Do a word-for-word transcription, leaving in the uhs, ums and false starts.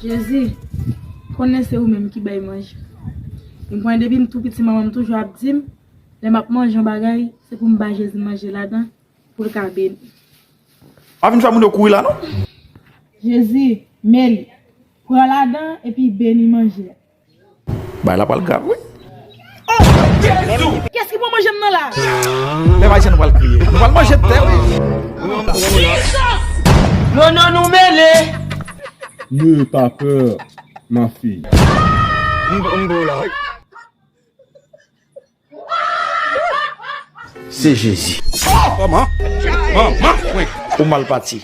Jezi, konnen se ou menm ki bay manje. E mwen, depi m tou piti, manman m toujou ap di m, lè m ap manje yon bagay, se pou m ba Jezi manje ladan, pou l ka beni. Pa vin fè moun yo kouri la, non? Jezi, men li. Pran ladan, epi beni manje a. Bagay la pral grav, wi. Kiyès ki pran manje m nan la? Pèp Ayisyen, nou pral kriye. Nou pral manje tè, wi. Non, non, nou mele. N'aie pas peur, ma fille. M bon la. Se Jezi. Kòman? Manman mwen. Ou mal pati.